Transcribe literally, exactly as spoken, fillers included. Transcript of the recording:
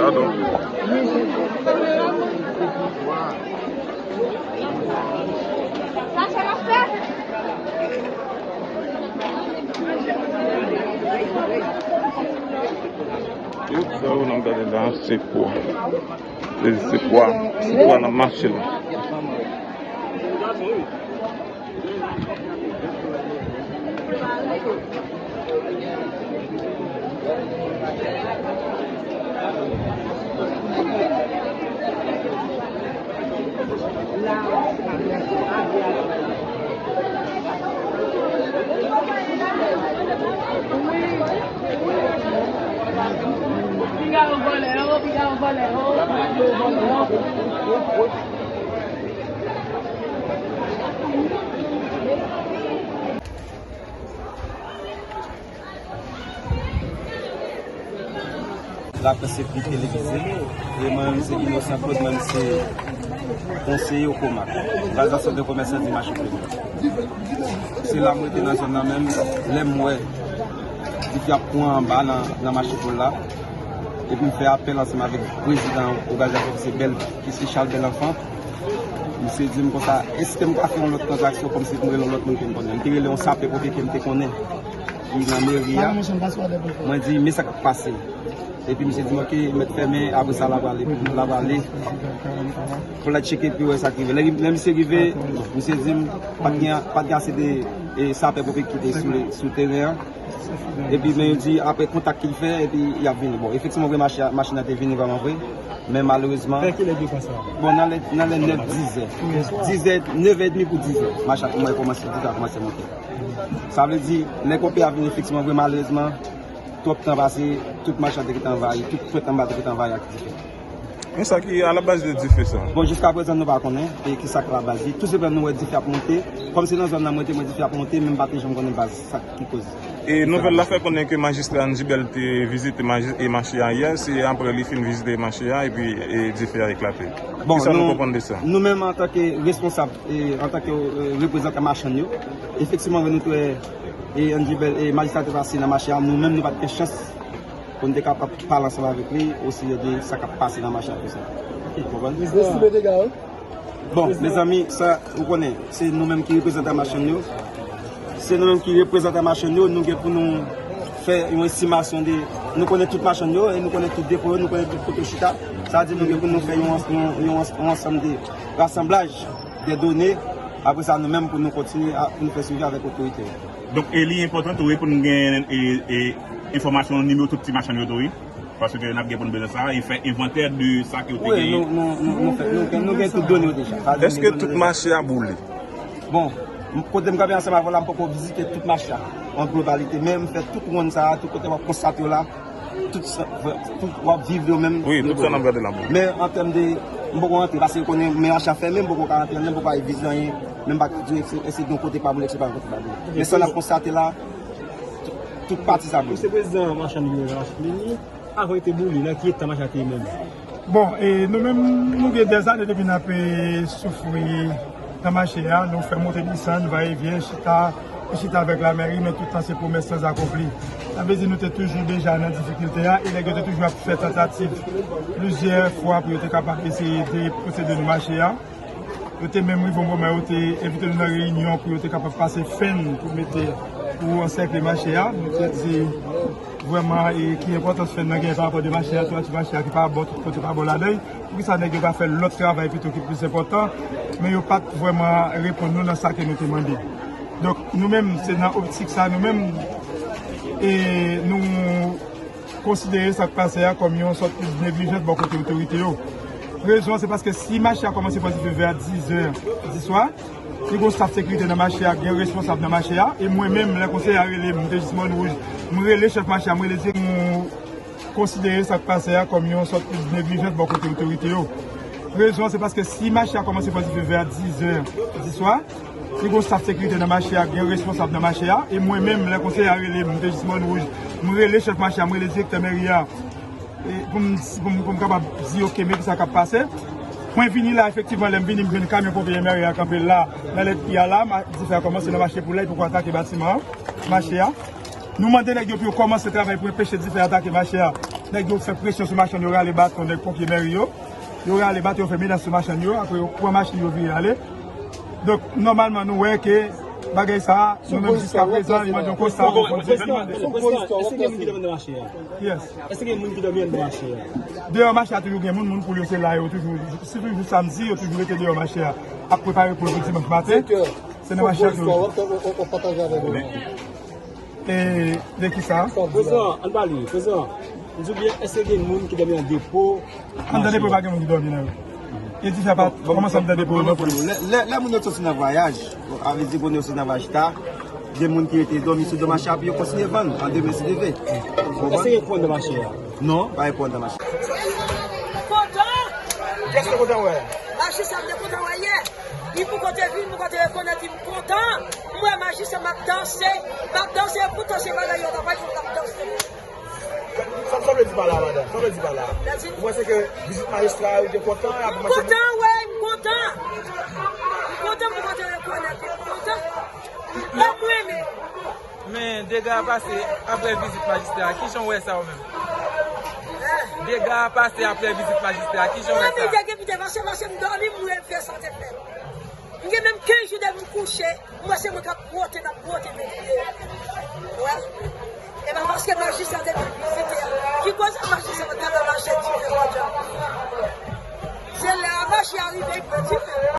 Gadon. Tout sa ou nan gade la, se pwa. Se, se pwa, se pwa nan mache la. Laprès epi televize, e mwen menm se Inosan Claude, mwen menm se konseye Okomak, Òganizasyon de Komèsan di Mache Premye. Se la mwen te nan zòn nan menm, lè m wè dife ap pran anba nan, nan mache Pol la, epi m fè apèl ansanm avèk prezidan òganizasyon ki se Bèl, ki se Charles Bèl Anfan. Misye di m konsa, èske m ka fè yon lòt tranzaksyon kòmsi pou m rele yon lòt moun ke m konnen. M te rele yon sapè pompe ke m te konnen ki nan meri a. Mwen di, men sa k ap pase. Epi misye di m, "Ok, mèt fèmen, apre sa, l ap ale, l ap ale pou l al tcheke, epi wè sa k rive." Lè, lè misye rive, misye di m, pa t gen, pa t gen ase de, e, sapè pompe ki te sou, sou teren an. Epi, men yo di, apre kontak ke l fè, epi y ap vini. Bon, efektivman, vre, mache, machin nan te vini vrèman vre. Men malerezman, Vè kilè depi sa? Bon, nan lè, nan lè nèf, dizè. Dizè, nèf è edmi pou dizè. Mache a kòmanse, dife a kòmanse monte. Sa vle di, lè konpè a vini efektivman, vre, malerezman, twòp tan pase, tout mache a te gentan anvayi, tout pwent anba te gentan anvayi ak dife. Men sa ki alabaz de dife sa? Bon, jiska prezan, nou pa konnen, e ki sa k alabaz li. Tou senpleman, nou wè dife ap monte. Kòm se nan zòn nan mwen te, mwen dife ap monte, men m pa te janm konnen baz sa ki koz. E nouvèl la fè konnen ke majistra Andy Bell te vizite maji-, e mache a yè, se apre li fin vizite mache a, epi, e dife a eklate. Bon, kisa nou konprann de sa? Nou menm, antanke responsab, e antanke, e, reprezantan machann yo, efektivman, nou te wè, e Andy Bell, e majistra te pase nan mache a, nou menm, nou pa t gen chans pou n te kapab pale ansanm avèk li osijè de sa k ap pase nan mache a, tou sa. Ou konprann? Estime dega yo. Bon, mezanmi, sa, ou konnen, se nou menm ki reprezantan machann yo. Se nou menm ki reprezantan machann yo, nou gen pou nou fè yon estimasyon de, nou konnen tout machann yo, e nou konnen tout depo yo, nou konnen tout kote yo chita. Sa vle di nou gen pou nou fè yon, yon, yon, yon ansanm de rasanblaj de done. Apre sa, nou menm pou nou kontinye a, pou nou fè swivi avèk otorite yo. Donk, e li enpòtan tou, wi, pou nou gen, e, e, enfòmasyon nimewo tout ti machann yo tou, wi. Paske n ap gen pou n bezwen sa, e fè envantè de sa ke yo te genyen. Wi, nou, nou, nou, nou fè, nou, nou gen tout done yo deja. Sa vle di nou gen tout done yo deja. Èske tout mache a boule? Bon, m, kote m kanpe ansanm avè w la, m poko vizite tout mache a, an globalite, men m fè tout wonn sa a, tout kote w ap konstate yo la, tout sa, tout w ap viv yo menm, yo boule. Wi, tout sa n ap gade la boule. Men an tèm de, m poko rantre, paske konnen men mache a fèmen, m poko ka rantre anndan, m poko al vizite anyen, men m pa ka di w èske, èske gen yon kote k pa boule, èske pa gen yon kote k pa boule. Men sa n ap konstate la, tout, tout pati sa boule. Misye prezidan machann yo, Rachmini, avan yo te boule, nan ki eta mache a te ye menm? Bon, e nou menm, nou gen dèzane depi n ap, e, soufri nan mache a. Nou fè monte desann, va e vyen, chita, chita avèk lamèri, men tout tan se pwomès san akonpli. Sa vle di nou te toujou deja nan difikilte a, e nèg yo te toujou ap fè tantativ plizyè fwa pou yo te kapab eseye de posede nou mache a. Yo te menm rive yon moman, yo te envite nou nan reyinyon pou yo te kapab pase fèn pou mete, pou ansèkle mache a. Nou te di vrèman, e, ki enpòtans fèn nan gen pa rapò de mache a, twati mache a ki pa bon, tout kote pa bon ladan. Poukisa nèg yo pa fè lòt travay pito ki plis enpòtan, men yo pa t vrèman reponn nou nan sa ke nou te mande. Donk, nou menm, se nan optik sa, nou menm, e, nou konsidere sa k pase a kòm yon sòt de neglijans bò kote otorite yo. Rezon an, se paske si mache a kòmanse pran dife vè a dizè diswa, si gon staf sekirite nan mache a, gen responsab nan mache a, e mwen menm, lè konseye a rele m, m te jis Mòn Wouj, m rele chèf mache a, m rele direktè, nou konsidere sa k pase a kòm yon sòt de neglijans bò kote otorite yo. Rezon an, se paske si mache a kòmanse pran dife vè a dizè diswa, si gon staf sekirite nan mache a, gen responsab nan mache a, e mwen menm, lè konseye a rele m, m te jis Mòn Wouj, m rele chèf mache a, m rele direktè meri a, e pou m, pou m, pou m kapab di, "Ok, men kisa k ap pase." Mwen vini la, efektivman, lè m vini, m jwenn kamyon ponpye meri a kanpe la, nan lèt pi a la, ma-, dife a kòmanse nan mache Poulay, poko atake batiman an, mache a. Nou mande nèg yo pou yo kòmanse travay pou enpeche dife a atake mache a. Nèg yo fè presyon sou machann yo, rale baton, nèg ponpye mèri yo. Yo rale baton, yo fè menas sou machann yo, apre yo pran machin yo vire ale. Donk, nòmalman, nou wè ke bagay sa a, nou menm jiska prezan, li mande yon konsta. Prezidan, prezidan, èske gen moun ki dòmi anndan mache a? Yes. Èske gen moun ki dòmi anndan mache a? Deyò mache a toujou gen moun, moun pou yo se la yo toujou, sitou jou samdi, yo toujou rete deyò mache a, ap prepare pou dimanch maten. Se nan mache a toujou. E de kisa? Prezidan, ann pale, prezidan. M di w byen, èske gen moun ki dòmi nan depo? Anndan depo pa gen moun ki dòmi nan yo. E di sa pa kòmanse anndan depo yo non plis. Lè, lè, lè moun yo soti nan vwayaj, a vle di moun yo soti nan vwayaj ta, gen moun ki rete dòmi sou do mache a, epi yo kontinye vann an demen si Dye vle. Èske gen kou anndan mache a? Non, pa gen kou anndan mache. Kontan! Kiyès ki kontan wè? Majistra m te kontan wè yè. Li pou kote vin, pou kote rekonèt li, m kontan. M wè majistra m ap danse, m ap danse, poutan se bagay yo t ap fè, m ap danse. Sa, sa w vle di pa la, madanm? Sa w vle di pa la? Ou panse ke vizit majistra a, ou te kontan? M kontan, wi, m kontan. M kontan pou kote rekonèt li, m kontan. E m renmen. Men dega a pase apre vizit majistra a, kijan w wè sa ou menm? Dega a pase apre vizit majistra a, kijan w wè sa? Mwen, dega ki te pase, pase m dòmi, m reve sa te fèt. M gen menm kenz jou depi m kouche, m wè se mwen k ap bwote, m ap bwote peyi deyò. Wè. E pa paske majistra te vin vizite a. Ki koze majistra pa t ka mache dife konsa? Se lè a mache a rive, li pran dife.